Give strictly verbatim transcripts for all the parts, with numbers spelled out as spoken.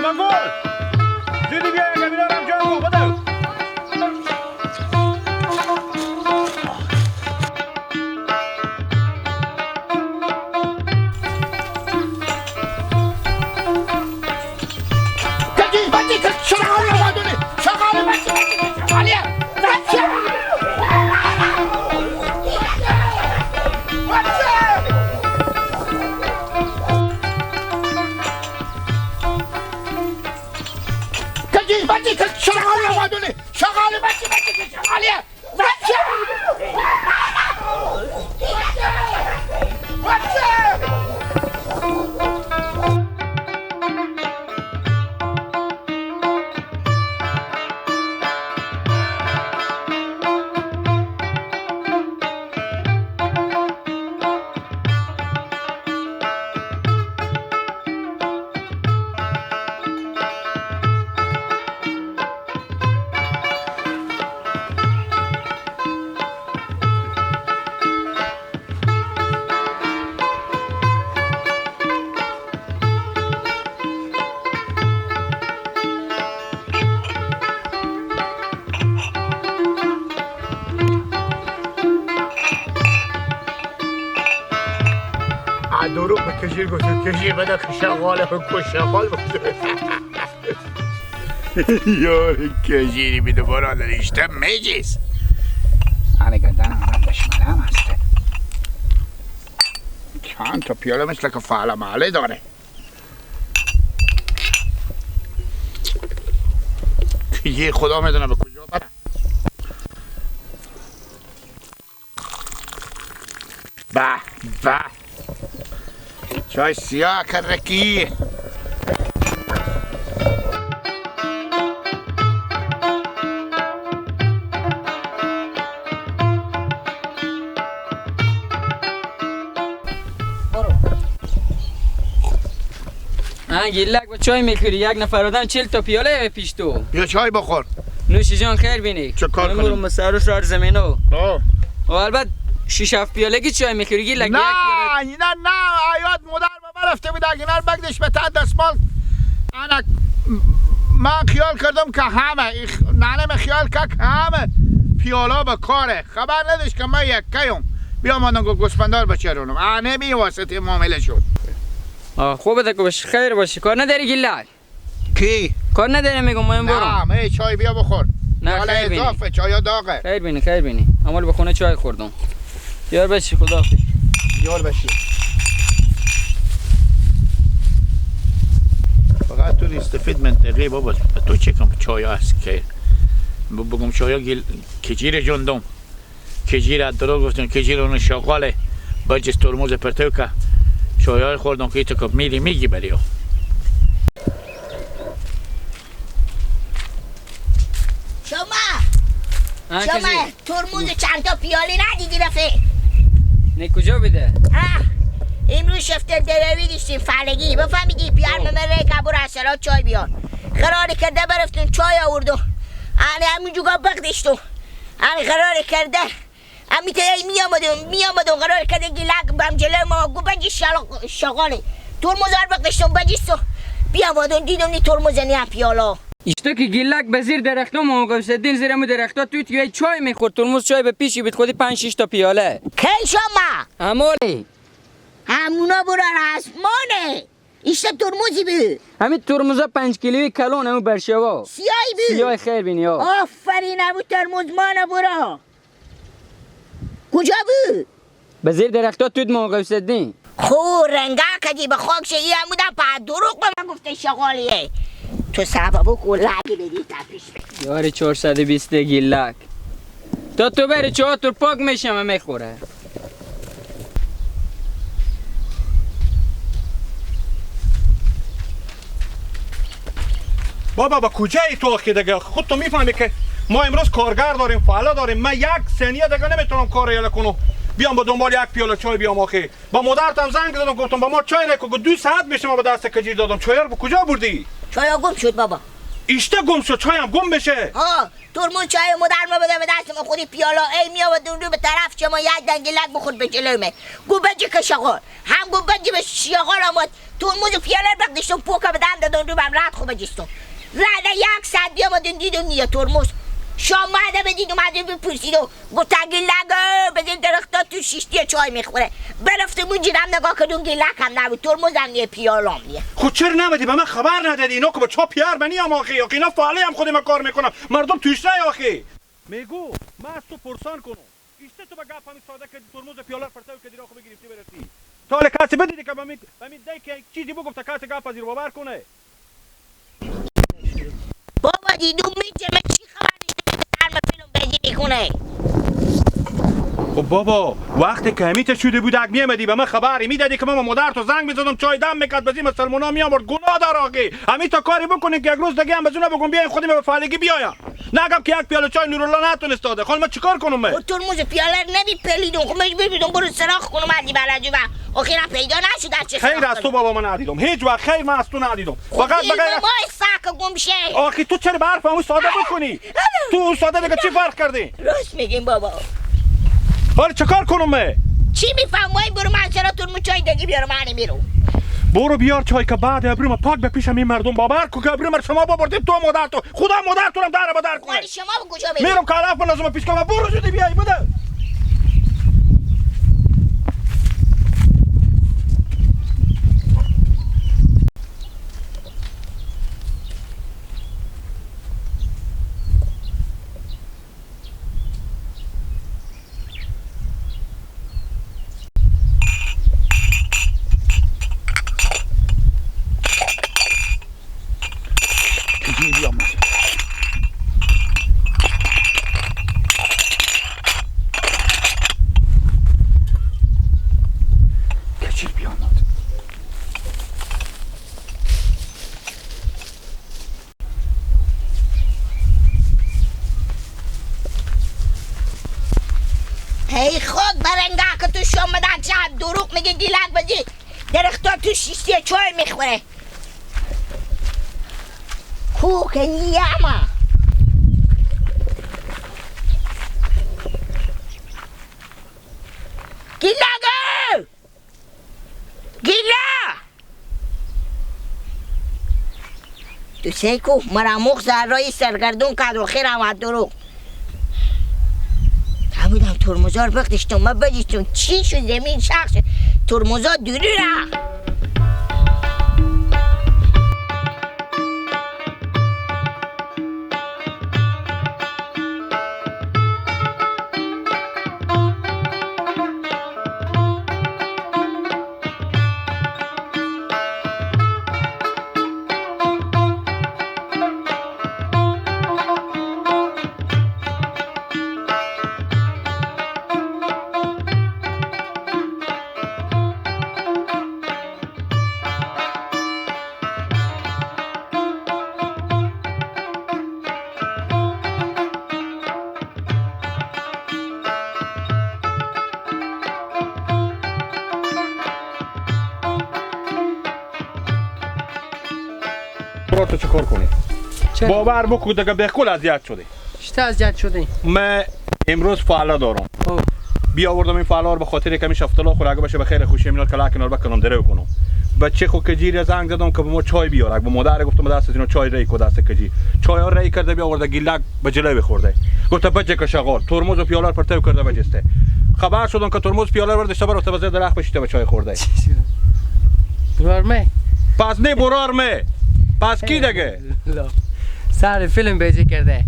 منگول! زودی بیا، یک امینا رم جای ما، بدو! کجی بچی که شغال آبادونه. شغال بچی، بچی، شغالیه. بچی. بچی. کجی بچی که شغال آبادونه. شغال بچی، بچی، شغالیه. ا دروغ به کجیر گفتم، کجیر بده که شغال، کو شغال بگذاره. یار کجیری بیده بارا نریشته میجیز. انه گندن هم بشمله هم هسته. چند تا پیاله مثل که فعل محله داره. کجیر خدا می‌دونه به کجا بره. به، به. چای سیاه کرکی. ها، گیلک با چای می‌خوری، یک نفر آدم چهل تا پیاله پیش تو. بیا چای بخور. نوش جان، خیر بینی. چه کار امرو کنم؟ مسرو شهر زمینو. آه. و البته شش هفت پیالگی چای می‌خوری، گیلک، نه، یک پیاله. نه، نه، آیات مادر بابا رفته بود، اگه اینا رو بگدش به ته دستمال. انا من خیال کردم که همه، اخ-، ننه من خیال کرد که همه پیالا به کاره. خبر نداشت که من یکه ام. بیا مادن گو گوسپندار بچرونم. انه بی واسطه معامله شد. آه، خوبه ده که باشه، خیر باشه. کار نداری گیلک؟ کی؟ کار نداری می‌گم، من برم. نه، من چای بیا بخور. نه، حالا خیر بینی. اضافه، چایا داغه. خیر بینی، خیر بینی. اما به خونه چای خوردم. یار بشی، خدا حافظ. یار بشی. فقط تو نیستفید منطقه بابا. تو چه کم چای هست که ب-، بگم چایا گیل-، کجیر جندم. کجیر ات درو گفتن، کجیر اون شغاله. بجس ترمز پرتو که. چایای خوردم که تو که میری میگی بریا. شما، ها، شما کجی؟ ترمز چند تا پیاله ندیدی رفیق؟ نه کجا بده؟ ها، امروز شفتن دروی دیشتیم فلگی. بفهمی که پیار خب. به من ره کبور اصلا چای بیار. قرار کرده برفتون چای آوردو. آره همینجوگا بغدشتو. آره قرار کرده. امی ته ای می آمدون، می آمدون، قرار کرده گیلک بم جلو ما، گو بجی شل-، شغالی. ترمز هر وقت داشتم بجی سو. بیا آمدون، دیدم نی ترمز نی هم پیالا. ایشتو که گیلک به زیر درختو ما، غوث الدین زیر مو درختا توت یه چای می‌خورد، ترمز چای به پیشی بود خودی پنج شش تا پیاله. کی شما؟ امالی. همونا برار آسمانه. ایشته ترمزی بو. همین ترمزا پنج کیلویی کلان همو برشوا. سیاهی بو. سیاه خیر بینی ها. آفرین، همو ترمز مانه برا. کجا بو؟ به زیر درختا توت ما غوث الدین. خو رنگا کدی به خاک شه، ای همودن په دروغ به من گفته شغالیه. تو سببو کو لگی بدی تپیش بدی. یاری چهارصد و بیست گیلک. تا تو بری چهار تور پاک می‌شم می‌خوره. بابا، با کجای تو آخه دیگه؟ خود تو می‌فهمی که ما امروز کارگر داریم، فعله داریم. من یک ثانیه دیگه نمی‌تونم کار یله کنم. بیام با دنبال یک پیاله چای بیام آخه. با مادرتم زنگ زدم، گفتم با ما چای نکو، گفت دو ساعت می‌شه ما به دست کجیر دادم. چای رو به کجا بردی؟ چایا گم شد بابا. ایشته گم شو، چایم گم بشه. ها، ترمز چای مادر ما بده به دست ما، خودی پیالا ای می‌آورد اون رو به طرف چما یک دنگ گیلک بخورد به جلو مه. گو بجی که شغل. هم گو بجی به شغل آمد. ترمز پیاله رو برداشتم پوکه به دم دادم رو بم رد خو بجستم. رد یک ساعت بیامدم دیدم نیه ترمز. شام مهده بدیدم از این بپرسیدم. گفت گیلک بزین درختا تو شیشتی چای می‌خوره. برفتم اون جیرم نگاه کردم گیلک هم نبود، ترمز هم نیه، پیالا هم نیه. خو چرا نمدی به من خبر ندادی؟ اینا که به چا پیار منی هم آخی، آخی اینا فعالی هم خودی من کار می‌کنم. مردم توش نه آخی. میگو، من از تو پرسان کنم. ایشته تو به گپ همی ساده کردی، ترمز پیاله رو پرتو کردی، را خو بگرفتی برفتی. تا حالا کسی بدیدی که به می، به می دای که یک چیزی بگفته، کسی گپ از زیر باور کنه؟ بابا دیدو می‌جه، من چی خبر داشته که سر من فیلم بازی می‌کنه؟ خب بابا، وقتی که همیته شده بود، اگه می‌آمدی به من خبری می‌دادی که من با مادر تو زنگ می‌زدم، چای دم می‌کرد، بزی مسلمونا می‌آورد، گناه داره آخی. همیته کاری بکنی که یک روز دیگه هم بزونه بگم بیاین خودی من به فعالگی بیایم. نگم که یک پیاله چای نورالله نتونست داده. خانم، من چیکار کنم من؟ خب ترمز پیاله رو نمی‌پلیدم. خب مجبور بودم برو سراغ کنم علی بلدی و آخرم پیدا نشد. در چه خیر سراغ از تو کنم؟ بابا من ندیدم. هیچ وقت خیر من از تو ندیدم. خب فقط این بغیر ماما ساک گم شه. آخی تو چرا به حرف همون ساده بکنی؟ تو اون ساده دیگه چی فرق کردی؟ راست می‌گیم بابا. حالا چیکار کنم من؟ چی می‌فهمم؟ وای برو من چرا ترمز چای دیگه بیارم، من می‌رم. برو بیار چای که بعد ابرو ما پاک به پیش این مردم باور کو که ابرو ما شما ببردیم تو مادر تو. خدا مادر تو رو هم در بدر کنه. ولی شما به کجا می‌ری؟ می‌رم کلاف بندازم پیش که برو زودی بیای بده. کجی بیامد؟ کجی بیامد؟ هی خود برنگا که تو شام بدن چه دروغ میگه، گیلک بزی درختا تو شیشتی چای می‌خوره. کو که نیه اما. گیلک! گیلا! تو سیکو مرا مخ زرای سرگردون کرد و خیر آمد درو. همودم ترمزار بخدشتم، ما بجیستم چی شد؟ زمین شخص ترمزار دوری را. برو تو چه کار کنی؟ چرا؟ باور بکو دگه به کل اذیت شدی. چطور اذیت شدی؟ من امروز فعلا دارم. خب. بیاوردم این فعلا رو به خاطر کمی شفتلا خور اگه بشه به خیر خوشی اینا کلا کنار بکنم درو کنم. بچه خو کجی را زنگ زدم که به ما چای بیار. اگه به مادر گفتم دست اینا چای ری کو دست کجی. چای ها ری کرده بیاورده گیلک به جلوی بخورده. گفته بجه که شغال. ترمز و پیاله رو پرتو کرده بجسته. خبر شدم که ترمز پیاله رو برداشته برفته به زیر درخت بشیده به چای خورده. چی شد؟ برار مه؟ پس نه برار مه. پس کی دگه؟ لا. سر فیلم بیجی کرده.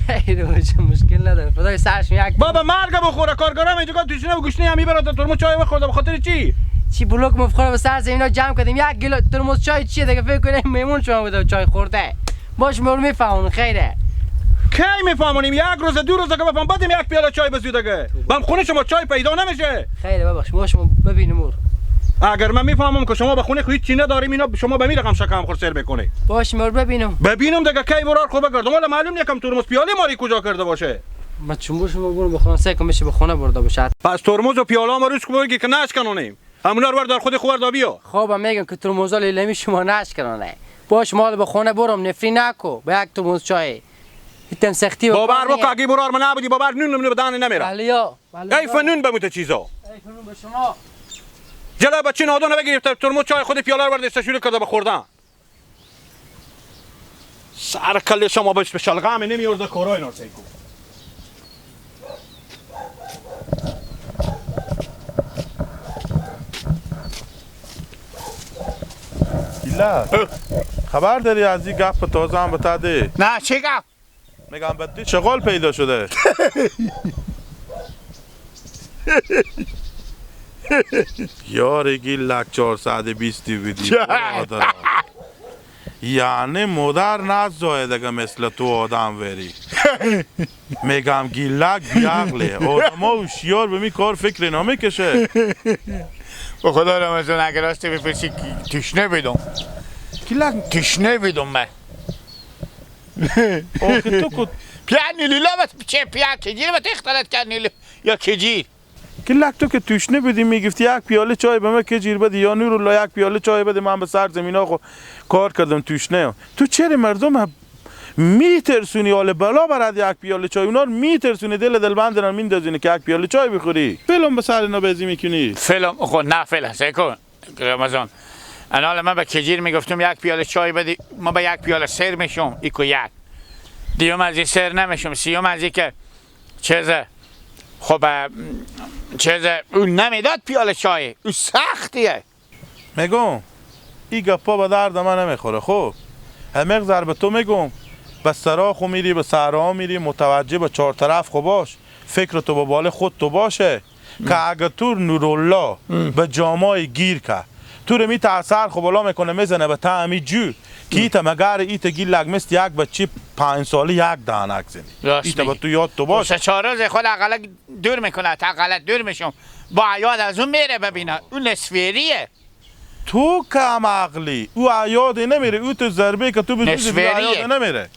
خیر، مش-، مشکل نداره. خدای سرش یک بابا مرگ بخوره، کارگرام اینجا دوشینه و گوشنی همی برات ترمز چای بخورده، به خاطر چی؟ چی بلوک مفخوره به سر زمینا جمع کردیم. یک گیلو ترمز چای چیه دیگه؟ فکر کنه میمون شما بوده چای خورده. باش مور میفهمون خیره. کی میفهمونیم؟ یک روز، دو روز که بفهم، بعدم یک پیاله چای بزیدگه. بم خونه شما چای پیدا نمیشه. خیره ببخش، ما شما ببینم اور. اگر من می‌فهمم که شما به خونه خو هیچ چی نداریم، اینا شما به می رقم شکم خور سر می‌کنه. باش، مر ببینم. ببینم دیگه کی برار خو بگردم. والا معلوم نیه کم ترمز پیاله ماری کجا کرده باشه. ما چون بر شما برو بخونه سه کم میشه به خونه برده باشه. پس ترمز و پیاله ما روش کو بگی که نشکنونیم. همونا رو ور دار خود خو ور دا بیا. خب، هم می‌گم که ترمزا لیلمی شما نشکنونه. باش، مال به خونه برم، نفری نکو، به یک ترموز چای. ایتم سختی و باور کار بکن، نیه. اگه برار من نبودی، باور نون منو بدن نمیره. بله یا، بله ای یا. فنون به مت چیزا. ای فنون به شما. جلو بچه نادون بگیرفته، ترموز چای خود پیاله رو برداشته شروع کرده به خوردن. سر کله شما بش به شلغم نمیارده کارای نارسه کو. گیلک، خبر داری از این گپ تازه هم بتا ده؟ نه، چه گپ؟ می‌گم به تو چه قول پیدا شده؟ یار گیلک چهارصد و بیست بودی، چه؟ برادر. یعنی مادر نزایه دگه مثل تو آدم وری. می‌گم گیلک بی‌عقله. آدما هوشیار به می کار فکر نمی‌کشه. به خدا رمضان، اگه راست بپرسی، تشنه بدم. گیلک. تشنه بدم من. آخه تو کت؟ پیا نیلیلا بس چه پیا کجیر بس اختلاط کرد نیلی یا کجیر. گیلک تو که توشنه بودی می‌گفتی یک پیاله چای به من کجیر بده یا نورالله یک پیاله چای بده، من به سر زمینا خو کار کردم توشنه ام. تو چرا مردم هم می‌ترسونی؟ حال بلا برد یک پیاله چای، اونا رو می‌ترسونی، دل دلبند رو میندازونی که یک پیاله چای بخوری. فیلم به سر اینا بازی می‌کنی. فیلم خو نه فیلم سیکو. رمضان. انال من به کجیر می‌گفتم یک پیاله چای بدی، ما به یک پیاله سیر می‌شم، ایکو یک. دیوم از این سیر نمی‌شم، سیوم از این که چیزه، خب، اه، چیزه، اون نمیداد پیاله چای، اون سختیه. می‌گم، ای گپا به درد من نمی‌خوره. خب، همیق ضرب تو می‌گم، به سرا خو می‌ری، به صحرا می‌ری، متوجه به چهار طرف خو باش، فکر تو به بال خود تو باشه. که اگه تو نورالله به جامای گیر که تو رو می تا سر خو بلا می‌کنه می‌زنه به تا همی جو که ایت مگر ایت گیلک مثل یک بچه پنج ساله یک دهنک زنی. راست ایت به می‌گی. تو یاد تو باش. سه چهار روز خود اقلا دور می‌کنه، تا اقلا دور می‌شم. با عیاد از اون میره ببینه. اون نصفیریه. تو کم عقلی. او عیاد نمیره. او تو ضربه که تو بزنی دیگه نصفیریه. عیاد نمیره.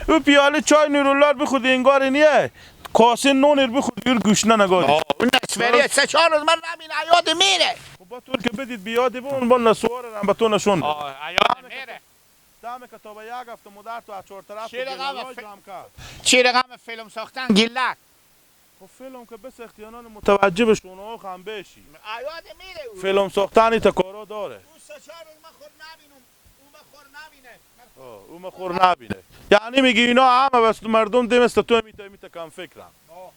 او پیاله چای نورالله رو بخوردی انگار نیه. کاسه نون رو بخوردی، او گوشنه نگاری. آه، اون نصفری درست. سه چهار روز من نبین، عیاد میره. خب با تو که بدید بیادی بون، با نسوار رو هم به تو نشون بده. آه، عیاد میره. دم که تا به یک هفته مدت تو از چهار طرف چی دیگه رقم ف-، جمع کرد. چی رقم فیلم ساختن گیلک؟ خب فیلم که بسختی آنان متوجه به شونه ها هم بشی. عیاد میره او. فیلم ساختن ایتا کارا داره. او سه چهار روز من خور نبینم. او من خور نبینه. آه، او من خور نبینه. یعنی میگی اینا همه بس مردم دیم است تو میته، میته کم فکرم. آه.